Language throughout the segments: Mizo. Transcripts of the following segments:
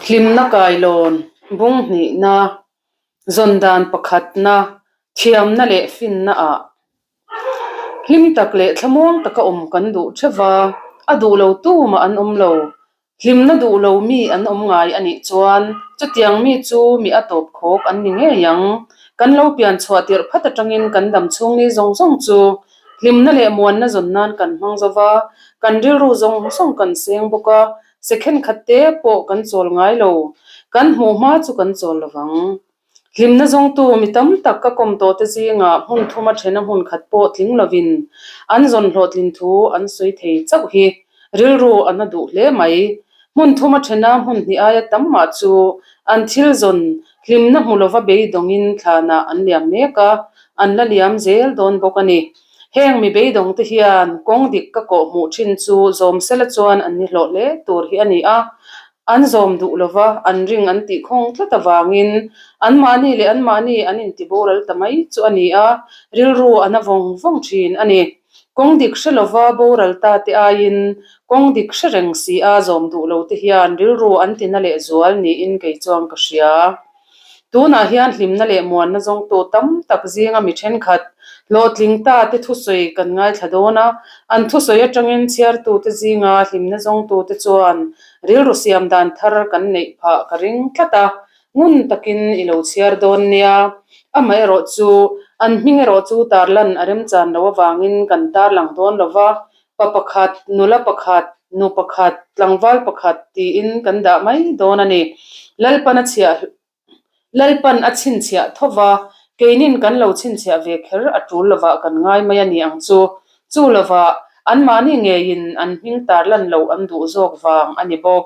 Hlimna kailawn, bung hnihna, zawn dan pakhatna, thiamna leh finna ah hlim tak leh thlamuang taka awm kan duh theuh va, a duh lo tumah an awm lo. Hlimna duh lo mi an awm ngai a nih chuan chutiang mi chu mi a tawp khawk an ni ngei ang. Kan lo pian chhuah tirh phat atangin kan dam chhung ni zawng zawng chu hlimna leh muanna zawn nan kan hmang zo va, kan rilru zawng zawng kan seng bawk a, second khat te pawh kan chawl ngai lo. Kan hmuh hma chu kan chawl lo vang. Hlimna zawngtu mi tam tak ka kawm tawhte zingah hmun thuma thena hmun khat pawh tling lovin an zawn hlawhtlin thu an sawi thei chauh hi rilru a na duh hle mai. Hmun thuma thena hmun hnih aia tam mah chu an thil zawn hlimna hmu lova beidawngin thlanah an liam mek a, an la liam zel dawn bawk a ni. Heng mi beidawngte hian kawng dik ka kawh hmuh thin chu zawm sela chuan an ni hlawh hle tur hi a ni a, An zawm duh lova, an ring an tih khawng tlat avangin anmahni leh anmahni an intiboral ta mai chu a ni a, rilru a na vawng vawng thin a ni. Kawng dik hre lova boral ta te aiin kawng dik hre reng si a zawm duh lo te hian rilru an tina lehzual niin kei chuan ka hria. Tunah hian hlimna leh muanna zawngtu tam tak zinga mi thenkhat hlawhtling ta te thusawi kan ngaithla dawn a, an thusawi atangin chhiartute zinga hlimna zawngtute chuan rilru siam dan thar kan neih phah ka ring tlat a, ngun takin i lo chhiar dawn nia. Amaherawh chu an hming erawh chu tarlan a remchan lo avangin kan tarlang dawn lo va, Pa pakhat, nula pakhat, nu pakhat, tlangval pakhat tiin kan dah mai dawn a ni. Lalpan a chhiah Lalpan a chhinchhiah tho va, keinin kan lo chhinchhiah ve kher a tul lovah kan ngai mai a ni ang chu. Chu lovah, anmahni ngeiin an hming tarlan loh an duh zawk vang a ni bawk.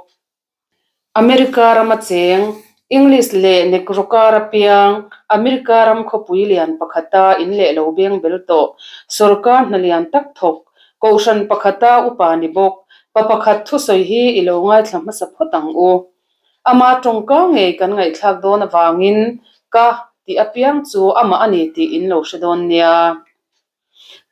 America rama cheng, English leh Negro kar apiang, America ram khawpui lian pakhata in leh lo beng bel tawh, sorkar hna lian tak thawk, kohhran pakhata upa ni bawk, pa pakhat thusawi hi i lo ngaithla hmasa phawt ang u. Ama tawngka ngei kan ngaihthlak dawn avangin ka tih apiang chu amah a ni tih in lo hre dawn nia.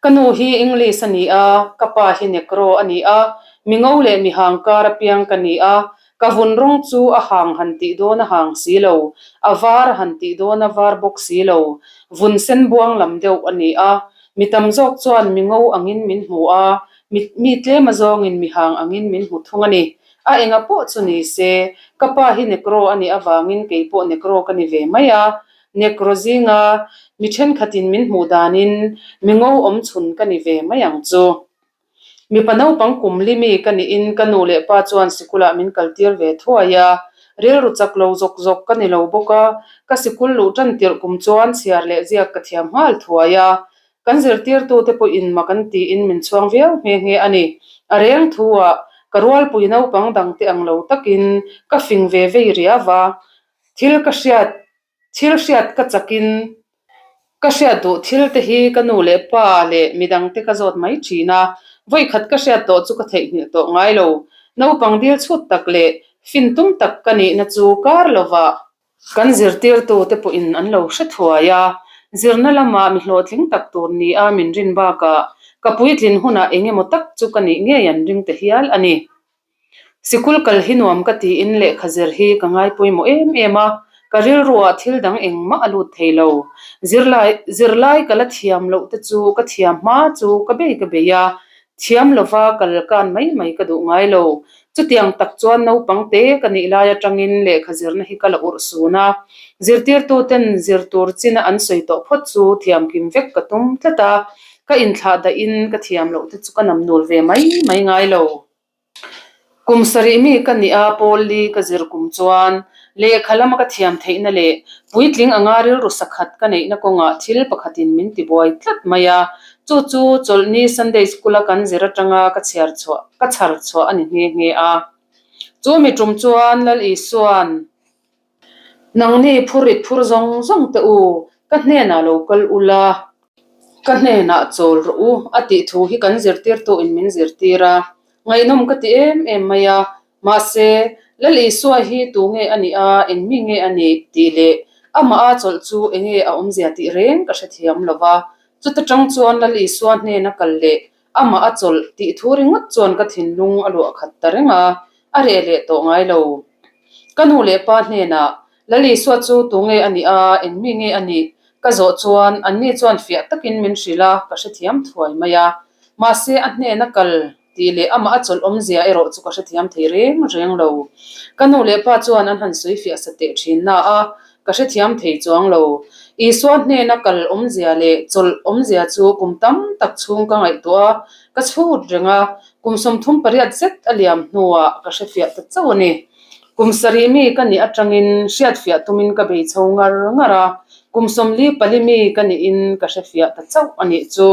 Ka nu hi English a ni a, ka pa hi Negro a ni a, mi ngo leh mi hang kar apiang ka ni a, ka vun rawng chu a hang han tih dawn a hang si lo, a var han tih dawn a var bawk si lo, vun sen buang lam deuh a ni a, mi tam zawk chuan mi ngo angin min hmu a, mi mi tlem azawngin mi hang angin min hmu thung a ni. A enga pawh chu ni se, ka pa hi Negro a nih avangin kei pawh Negro ka ni ve mai a, Negro zinga mi thenkhatin min hmuh danin mi ngo awm chhun ka ni ve mai ang chu. Mipa naupang kum li mi ka nihin ka nu leh pa chuan sikulah min kaltir ve thuai a, rilru chak lo zawk zawk ka ni lo bawk a, ka sikul luh tan tirh kum chuan chhiar leh ziak ka thiam nghal thuai a, kan zirtirtute pawhin mak an tiin min chhuang viau nghe nghe a ni. A reng thuah ka rualpui naupang dangte ang lo takin ka fing ve vei riau va, thil ka hriat Thil hriat ka chakin ka hriat duh thil te hi ka nu leh pa leh midang te ka zawt mai thin a, vawikhat ka hriat tawh chu ka theihnghilh tawh ngai lo. Naupang dil chhut tak leh fin tum tak ka nihna chu kar lovah kan zirtirtu te pawhin an lo hre thuai a, zirna lamah mi hlawhtling tak tur nia min rin bakah ka puitlin hunah eng emaw tak chu ka nih ngei an ring ta hial a ni. Sikul kal hi nuam ka tiin lehkha zir hi ka ngai pawimawh em em a, ka rilruah thil dang engmah a lut thei lo. Zirlai zirlai ka la thiam loh te chu ka thiam hma chu ka bei ka bei a, thiam lova kal kan mai mai ka duh ngai lo. Chutiang tak chuan naupang te ka nih lai atangin lehkha zirna hi ka la urh sun a, zirtirtuten zir tur china an sawi tawh phawt chu thiam kim vek ka tum tlat a, ka inthlah dahin ka thiam loh te chu ka namnul ve mai mai ngai lo. Kum sarih mi ka nih a, Paul li ka zir kum chuan lehkha lama ka thiam theihna leh puitling anga rilru sakhat ka neihna kawngah thil pakhatin min tibuai tlat mai a, chu chu chawlhni Sunday School-a kan zir atanga ka chhiar chhuah ka chhar chhuah a ni nghe nghe a. Chu mi tum chuan Lal Isua'n Nangni phurit phur zawng zawng teh u, ka hnenah lo kal ula, ka hnenah chawl rawh u a tih thu hi kan zirtirtuin min zirtir a, ngaihnawm ka ti em em mai a, mahse, Lal Isua hi tu nge a nih a, eng mi nge a nih tih leh amah a chawlh chu eng nge a awmzia tih reng ka hrethiam lo va, chuta tang chuan Lal Isua hnena kal leh Amah a chawlh tih thu ringawt chuan ka thinlung a luah khat ta reng a, a reh leh tawh ngai lo. Ka nu leh pa hnenah, Lal Isua chu tu nge a nih a, eng mi nge a nih? Ka zawh chuan anni chuan fiah takin min hrilh a, ka hrethiam thuai mai a. Mahse, a hnena kal tih leh amah a chawlh awmzia erawh chu ka hrethiam thei reng reng lo. Ka nu leh pa chuan an han sawi fiah sa teh thin na a, ka hrethiam thei chuang lo. Isua hnena kal awmzia leh chawlh awmzia chu kum tam tak chhung ka ngaihtuah a, ka chhut reng a, kum 38 zet a liam hnuah ka hrefiah ta chauh a ni. Kum sarih mi ka nih atangin hriatfiah tumin ka bei chho ngar ngar a, kum 44 mi ka nihin ka hrefiah ta chauh a nih chu.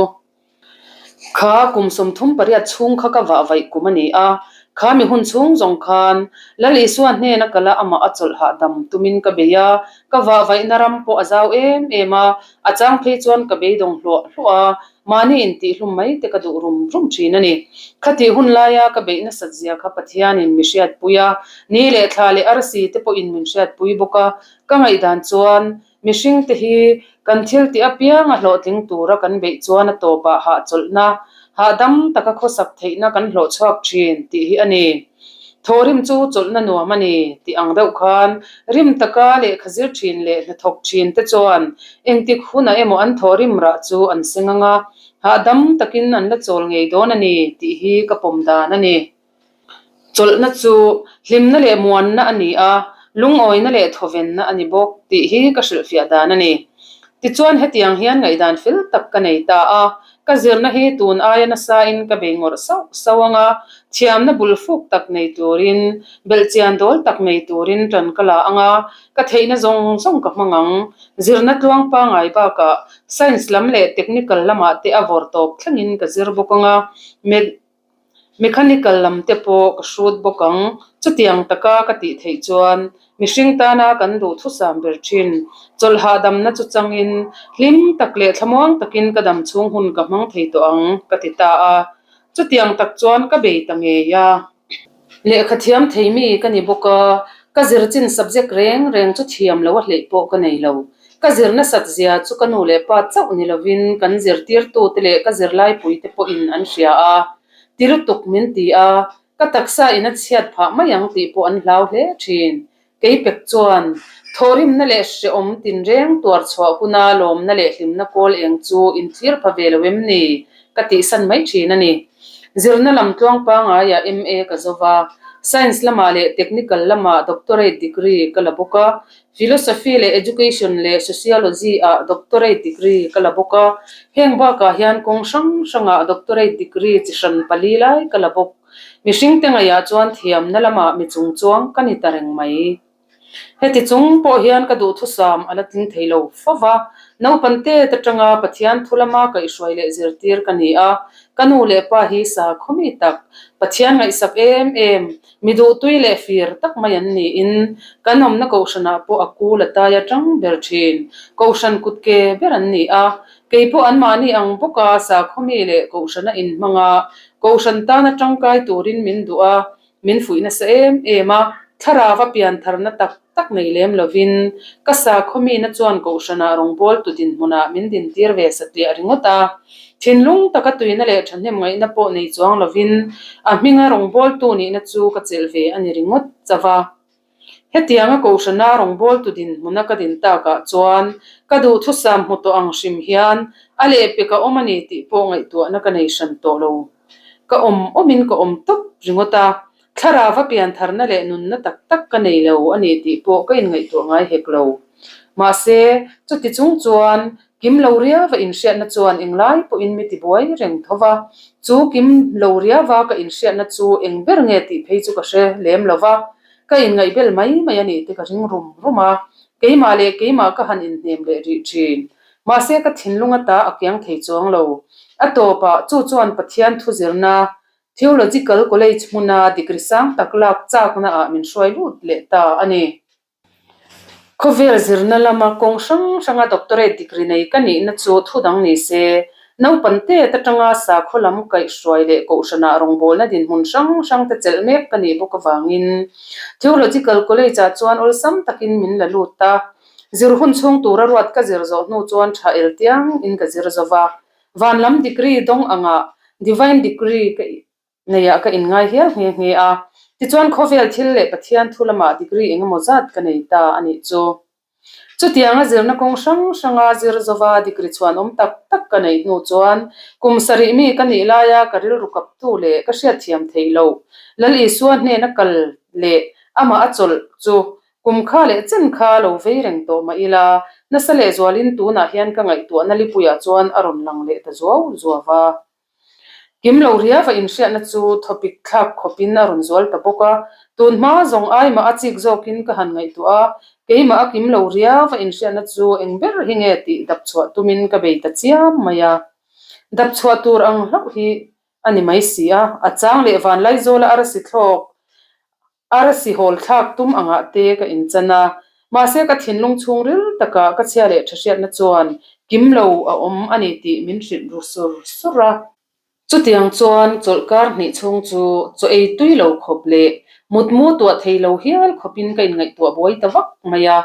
Kha kum 38 chhung kha ka vah vaih kum a ni a, kha mi hun chhung zawng khan Lal Isua hnena kala amah a chawlh hahdam tumin ka bei a, ka vah vaihna ram pawh a zau em em a, a chang phei chuan ka beidawng hluah hluah a, mahni intihhlum mai te ka duh rum rum thin a ni. Khatih hun laia ka beih nasat zia kha Pathianin mi hriatpui a, ni leh thla leh arsi te pawhin min hriatpui bawk a, ka ngaihdan chuan Mihringte hi kan thil tih apianga hlawhtling tura kan beih chuan a tawpah hahchawlhna, hahdam taka khawsak theihna kan hlawh chhuak thin tih hi a ni. Thawhrim chu chawlhna nuam a ni tih ang deuh khan rim taka lehkha zir thin leh hnathawk thin te chuan engtik hunah emaw an thawhrim rah chu an seng ang a, hahdam takin an la chawl ngei dawn a ni tih hi ka pawm dan a ni. Chawlhna chu hlimna leh muanna a ni a, lungawina leh thawvenna a ni bawk tih hi ka hrilhfiah dan a ni. Tichuan hetiang hian ngaihdan fel tak ka nei ta a, ka zirna hi tun aia nasain ka bei ngawrh sauh sauh ang a, thiamna bul fuk tak nei turin, belhchian dawl tak nei turin tan ka la ang a, ka theihna zawng zawng ka hmang ang. Zirna tluang pangai bakah science lam leh technical lamah te a vawr tawp thlengin ka zir bawk ang a, Mechanical lam te pawh ka hrut bawk ang. Chutiang taka ka tih theih chuan mihring tana kan duhthusam ber thin. Chawlh hahdamna chu changin hlim tak leh thlamuang takin ka dam chhung hun ka hmang thei tawh ang ka ti ta a. Chutiang tak chuan ka bei ta ngei a. Lehkha thiam thei mi ka ni bawk a, ka zir chin subject reng reng chu thiam lo a hleih pawh ka nei lo. Ka zir nasat zia chu ka nu leh pa chauh ni lovin kan zirtirtute leh ka zirlaipuite pawhin an hria a, ti lutuk min ti a, ka taksa in a chhiat phah mai ang tih pawh an hlau hle thin. Keipek chuan thawhrimna leh hrehawm tinreng tuar chhuah huna lawmna leh hlimna kawl eng chu inthlir pha ve lo em ni? ka tihsan mai thin a ni. Zirna lam tluang pangaiah MA ka zo va, Science lamah leh Technical lamah Doctorate degree ka la bawk a, Philosophy leh Education leh Sociology ah Doctorate degree ka la bawk a, heng bakah hian kawng hrang hrangah Doctorate degree chi hran pali lai ka la bawk. Mihringte ngaihah chuan thiamna lamah mi chung chuang ka ni ta reng mai. Heti chung pawh hian ka duhthusam a la tling thei lo fo va, naupan tet atanga Pathian thu lama kaihhruai leh zirtir ka ni a, ka nu leh pa hi sakhaw mi tak, Pathian ngaihsak em em, Mi duhtui leh fir tak mai an niin kan awmna kohhranah pawh a kul a tai atang ber thin. Kohhran kutke ber an ni a, kei pawh anmahni ang bawka sakhaw mi leh kohhrana inhmang a, kohhran tana tangkai turin min duh a, min fuih nasa em em a, thlarava piantharna tak tak nei lem lovin ka sakhaw mina chuan kohhranah rawngbawltu dinhmunah min dintir ve satliah ringawt a. Thinlung taka tuina leh thahnem ngaihna pawh nei chuang lovin a hminga rawngbawltu nihna chu ka chelh ve a ni ringawt chauh a. Hetianga kohhrana rawngbawltu dinhmuna ka din takah chuan ka duhthusam hmu tawh ang hrim hian a lehpek a awm a ni tih pawh ngaihtuahna ka nei hran tawh lo. Ka awm awmin ka awm tawp ringawt a, Thlarauva piantharna leh nunna tak tak ka nei lo a ni tih pawh ka inngaihtuah ngai hek lo. Mahse, chuti chung chuan kim lo riava inhriatna chuan englai pawhin mi tibuai reng tho va. Chu kim lo riava ka inhriatna chu eng ber nge tih phei chu ka hre lem lo va, ka inngaihbel mai mai a nih te ka ring rum rum a, keimah leh keimah ka han inhnem leh rih thin. Mahse, ka thinlung ata a kiang thei chuang lo. A tawpah, chu chuan Pathian thu zirna Theological College hmuna degree sang tak lak chakna ah min hruai lut leh ta a ni. Khawvel zirna lama kawng hrang hranga doctorate degree nei ka nihna chu thu dang ni se, naupan tet atanga sakhaw lam kaihhruai leh kohhranah rawngbawlna dinhmun hrang hrang te chelh mek ka nih bawk avangin Theological College ah chuan awlsam takin min la lut a. Zir hun chhung tura ruat ka zir zawh hnu chuan tha el tiang in ka zir zo va. Van lam degree dawng angah Divine degree ka neiah ka inngai hial nghe nghe a. Tichuan khawvel thil leh Pathian thu lamah degree engemaw zat ka nei ta a nih chu. Chutianga zirna kawng hrang hranga zir zova degree chhuanawm tak tak ka neih hnu chuan kum sarih mi ka nih laia ka rilru kaptu leh ka hriatthiam theih loh Lal Isua hnena kal leh amah a chawlh chu kum kha leh chen kha lo vei reng tawh mah ila, nasa lehzualin tunah hian ka ngaihtuahna lipuiah chuan a rawn lang leh ta zuau zuau va. Kim lo riava inhriatna chu thawpik thlak khawpin a rawn zual ta bawk a, tun hma zawng aimah a chik zawkin ka han ngaihtuah a, keimah a kim lo riava inhriatna chu eng ber hi nge tih dap chhuah tumin ka bei ta chiam mai a. Dap chhuah tur ang hlauh hi a ni mai si a, a chang leh Vanlaizawla arsi thlawk Arsi hawl thlak tum angah te ka inchan a, mahse ka thinlung chhungril takah ka chhia leh tha hriatna chuan kim lo a awm a ni tih min hrilh ru sur sur a. Chutiang chuan chawlhkar hnih chhung chu chaw ei tui lo khawp leh mutmu tuah thei lo hial khawpin ka inngaihtuah buai ta vak mai a.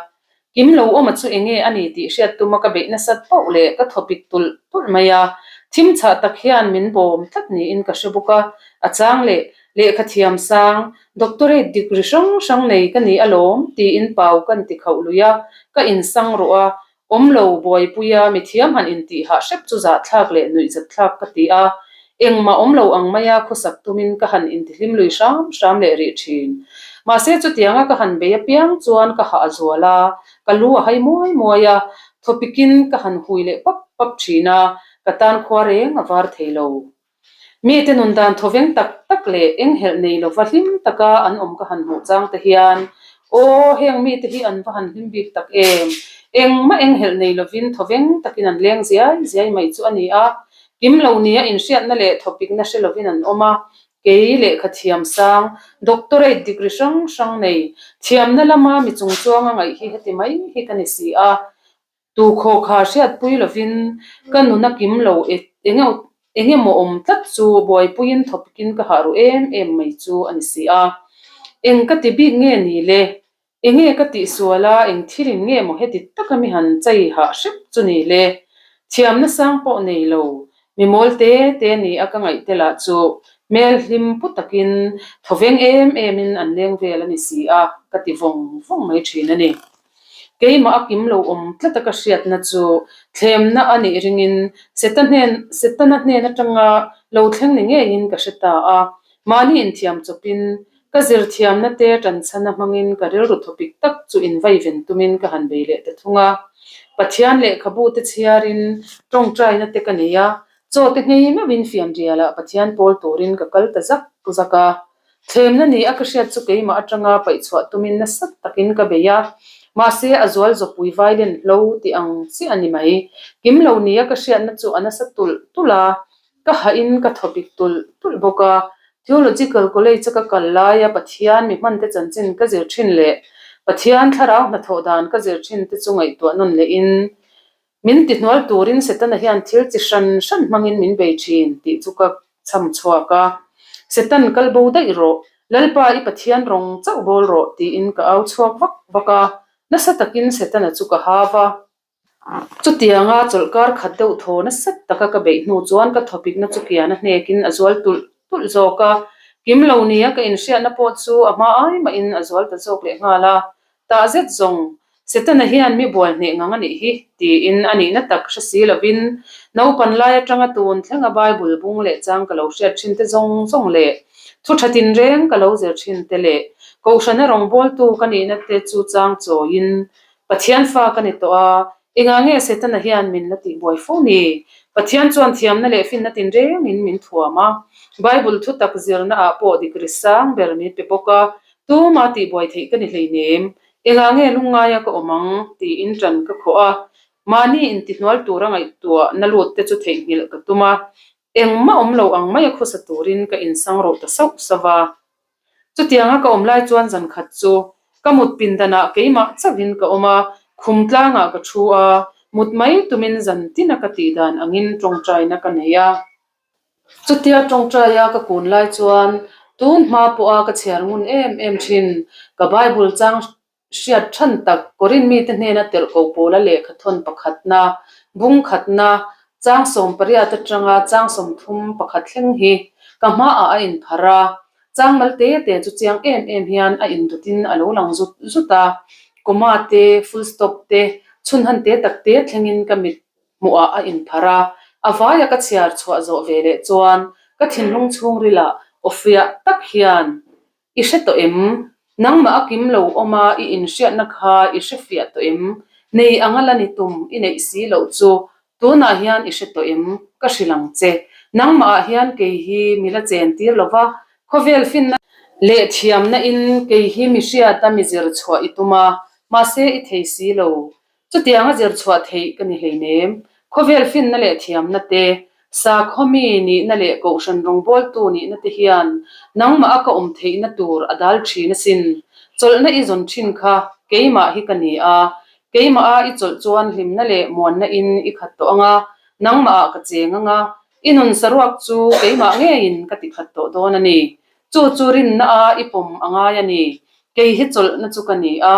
Kim lo awma chu enge a ni tih hriat tuma ka beih nasat pauh leh ka thawpik tulh tulh mai a, thim chhah tak hian min bawm tlat niin ka hre bawk a, a chang leh lehkha thiam sang, doctorate degree hrang hrang nei ka ni alawm tiin pau kan ti khauh lui a, ka insang rawh a, awm lo buaipuia mithiam han intih hah hrep chu zahthlak leh nuihzatthlak ka ti a, Engmah awm lo ang maia khawsak tumin ka han intihlim lui hram hram leh rih thin. Mahse chutianga ka han bei apiang chuan ka hah a zual a, ka lu a hai muai muai a, thawpikin ka han hui leh pap pap thin a, ka tan khua reng a var thei lo. Mite nun dan thawveng tak tak leh enghelh nei lova hlim taka an awm ka han hmuh chang te hian, Aw, heng mite hi an va han hlim bik tak em? Engmah enghelh nei lovin thawveng takin an leng ziai ziai mai chu a ni a, Kim lo nia inhriatna leh thawpikna hre lovin an awm a, kei lehkha thiam sang, doctorate degree hrang hrang nei, thiamna lama mi chungchuanga ngaih hi heti mai hi ka ni si a. Tu khawkha hriatpui lovin ka nuna kim lo eng emaw awm tlat chu buaipuiin thawpikin ka hah ru em em mai chu a ni si a. Eng ka ti bik nge ni le? Enge ka tih sual a, eng thil in nge maw heti taka mi han chei hah hrep chu ni le? Thiamna sang pawh nei lo, mi mawl te te ni a ka ngaih te lah chu hmel hlim pu takin thawveng em em in an leng vel a ni si a, ka ti vawng vawng mai thin a ni. Keimah a kim lo awm tlat a ka hriatna chu thlemna a nih ringin Seta hnen Setana hnen atanga lo thleng ni ngeiin ka hre ta a, mahni inthiam chawpin Ka zirthiamna te tanchhana hmangin ka rilru thawpik tak chu invaiven tumin ka han bei leh ta thung a. Pathian lehkhabu te chhiarin tawngtaina te ka nei a, chaw te nghei meuhin fianrialah Pathian pawl turin ka kal ta zak zak a. Thlemna ni a ka hriat chu keimah atanga paihchhuah tumin nasa takin ka bei a, mahse a zual zawpui vailen hlo tih ang chiah a ni mai. Kim lo ni a ka hriatna chu a nasa tulh tulh a, Ka hahin ka thawpik tulh tulh bawk a, Theological College a ka kal laia Pathian mi hmante chanchin ka zir thin leh Pathian thlarau hnathawh dan ka zir thin te chu ngaihtuah nawn lehin min tihnual turin Setana hian thil chi hran hran hmangin min bei thin tih chu ka chham chhuak a. Setan kal bo daih rawh, Lalpa i Pathian rawng chauh bawl rawh tiin ka au chhuak vak vak a, nasa takin Setana chu ka hau a. Chutianga chawlhkar khat deuh thaw nasa taka ka beih hnu chuan ka thawpikna chu kian a hnekin a zual tulh tulh zawk a, kim lo nia ka inhriatna pawh chu a hma ai mahin a zual ta zawk leh nghal a, tah zet zawng Setana hian mi bual hneh ngang a nih hi tiin a nihna tak hre si lovin naupan lai atanga tun thlenga Bible bung leh chang ka lo hriat thin te zawng zawng leh thu tha tinreng ka lo zir thin te leh Kohhrana rawngbawltu ka nihna te chu chang chawiin Pathian fa ka ni tawh a, engah nge Setana hian min la tihbuai fo ni? Pathian chuan thiamna leh finna tinrengin min thuam a, Bible thu tak zirna ah pawh degree sang ber min pe bawk a, tuma tihbuai theih ka ni hleinem, engah nge lungngaia ka awm ang? tiin ṭan ka khawh a, mahni intihnual tura ngaihtuah na lut te chu theihnghilh ka tum a, engmah awm lo ang maia khawsa turin ka insang rawh ta sauh sauh a. Chutianga ka awm lai chuan zan khat chu ka mut pindanah keimah chauhin ka awm a, khum tlangah ka thu a, mut mai tumin zan tina ka tih dan angin tawngtaina ka nei a. Chutia tawngtaia ka kun lai chuan tun hma pawha ka chhiar ngun em em thin, ka Bible chang Hriat than tak, Korin mite hnena telhko pawla lehkha thawn pakhatna, bung khatna, chang 18 atanga chang 31 thleng hi ka hmaah a inpharh a. Changmal te te chu chiang em em hian a indutin a lo lang zut zut a, comma te, full stop te, chhunhan te tak te thlengin ka mit hmuhah a inpharh a, a vaia ka chhiar chhuah zawh ve leh chuan ka thinlung chhungrilah aw fiah tak hian I hre tawh em? Nangmah a kim lo awm a, i inhriatna kha i hre fiah tawh em? Nei anga la ni tum i neih si loh chu tunah hian i hre tawh em? Ka hrilh ang che. Nangmahah hian kei hi mi la chen tir lo va, khawvel finna leh thiamna in kei hi mi hriata mi zir chhuah i tum a, mahse i thei si lo. Chutianga zir chhuah theih ka ni hleinem. Khawvel finna leh thiamna te, sakhaw mi nihna leh kohhran rawngbawltu nihna te hian nangmah a ka awm theihna tur a dal thin asin. Chawlhna i zawn thin kha keimah hi ka ni a, keimah a i chawlh chuan hlimna leh muanna in i khat tawh anga, nangmah ah ka cheng anga, i nun saruak chu keimah ngeiin ka ti khat tawh dawn a ni. Chu chu rinna a i pawm a ngai a ni. Kei hi chawlhna chu ka ni a,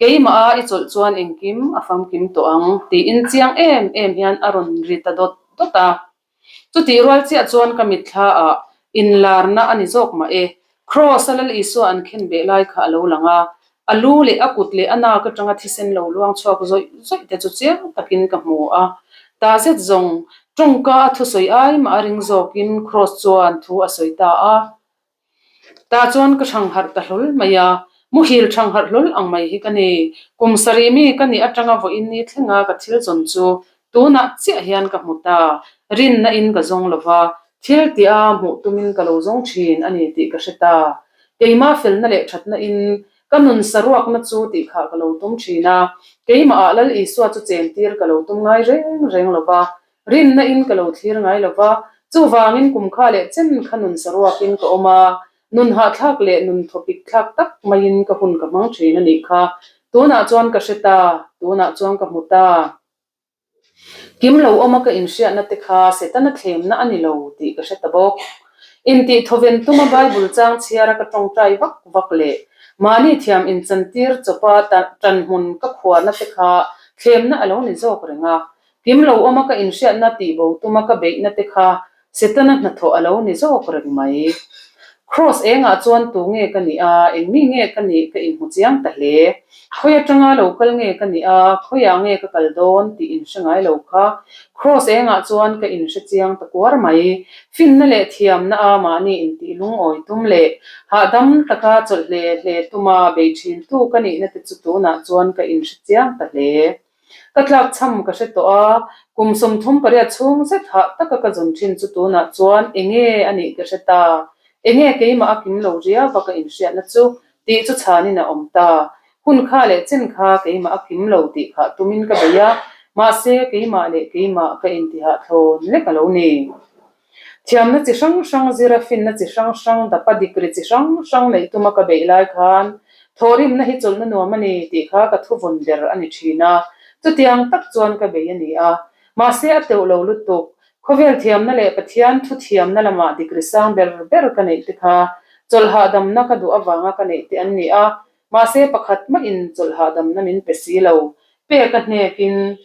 Keimah a i chawlh chuan engkim a famkim tawh ang tiin chiang em em hian a rawn ri ta dawt dawt a. Chutih rual chiah chuan ka mitthla ah inlarna a ni zawk mah e. Kraws a Lal Isua an khen beh lai kha a lo lang a, a lu leh a kut leh a nak atanga thisen lo luang chhuak zawih zawih te chu chiang takin ka hmu a. Tah zet zawng tawngka a thusawi ai mah a ring zawkin Kraws chuan thu a sawi ta a. Tah chuan ka hrang harh ta hlawl mai a, muhil hrang harh hlawl ang mai hi ka ni. Kum sarih mi ka nih atanga vawiin ni thlenga ka thil zawn chu tunah chiah hian ka hmu ta. Rinna in ka zawng lo va, thil tia hmuh tumin ka lo zawng thin a ni tih ka hre ta. Keimah felna leh thatna in ka nun saruakna chu tih khah ka lo tum thin a, keimahah Lal Isua chu chentir ka lo tum ngai reng reng lo va, Rinna in ka lo thlir ngai lo va, chuvangin kum kha leh chen kha nun saruakin ka awm a, nun hahthlak leh nun thawpik thlak tak maiin ka hun ka hmang thin a nih kha. Tunah chuan ka hre ta, tunah chuan ka hmu ta. Kim lo awma ka inhriatna te kha Setana thlemna a ni lo tih ka hre ta bawk. Intih thawven tuma Bible chang chhiara ka tawngtai vak vak leh mahni thiam inchantir chawpa tanhmun ka khuarna te kha thlemna a lo ni zawk reng a, Kim lo awma ka inhriatna tih bo tuma ka beihna te kha Setana hnathawh a lo ni zawk reng mai. Kraws engah chuan tu nge ka nih a, eng mi nge ka nih ka inhmu chiang ta hle. Khawi atanga lo kal nge ka nih a, khawiah nge ka kal dawn tih inhre ngai lo kha. Kraws engah chuan ka inhre chiang ta kuar mai. Finna leh thiamna a mahni intih lungawi tum leh hahdam taka chawlh hle hle tuma bei thintu ka nihna te chu tunah chuan ka inhre chiang ta hle. Ka tlak chham ka hre tawh a, kum 38 chhung zet hah taka ka zawn thin chu tunah chuan enge a nih ka hre ta. Enge keimah a kim lo riau a ka inhriatna chu tih chu chhanin a awm ta. Hun kha leh chen kha keimah a kim lo tih khah tumin ka bei a, mahse keimah leh keimah ka intihah thlawn lek a lo ni. Thiamna chi hrang hrang zira finna chi hrang hrang dapa dikri chi hrang hrang neih tuma ka beih lai khan thawhrimna hi chawlhna nuam a ni tih kha ka thuvawn ber a ni thin a, chutiang tak chuan ka bei a ni a. Mahse a teuh lo lutuk, khawvel thiamna leh Pathian thu thiamna lamah dikri sang ber ber ka neih te kha chawlh hahdamna ka duh avanga ka neih te an ni a, Mahse pakhat mahin chawlh hahdamna min pe si lo, pek a hnekin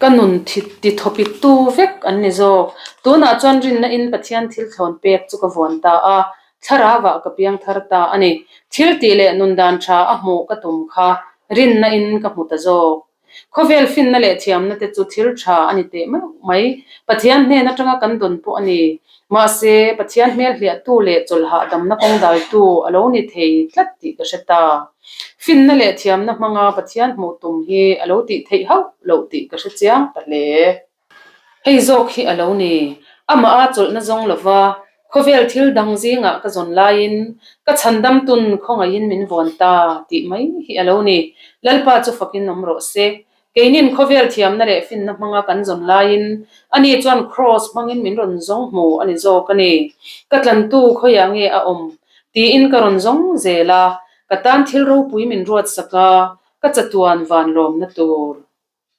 ka nun ti thawpiktu vek an ni zawk. Tunah chuan rinna in Pathian thil thlawn pek chu ka vuan ta a, thlarauah ka piang thar ta a ni. Thil tih leh nun dan tha a hmuh ka tum kha rinna in ka hmu ta zawk. Khawvel finna leh thiamna te chu thil tha a ni teh meuh mai. Pathian hnen atanga kan dawn pawh a ni. Mahse, Pathian hmel hliahtu leh chawlh hahdamna kawng daltu a lo ni thei tlat tih ka hre ta. Finna leh thiamna hmanga Pathian hmuh tum hi a lo tih theih hauh loh tih ka hre chiang ta hle. Hei zawk hi a lo ni. Amah a chawlhna zawng lova khawvel thil dang zingah ka zawn laiin ka chhandam tun khawngaihin min vawn ta tih mai hi a lo ni. Lalpa chu fakin awm rawh se. Keinin khawvel thiamna leh finna hmanga kan zawn laiin ani chuan kraws hmangin min rawn zawng hmu a ni zawk a ni. Ka tlantu khawiah nge a awm? tiin ka rawn zawng zel a, ka tan thil ropui min ruatsak a, ka chatuan vanlawmna tur.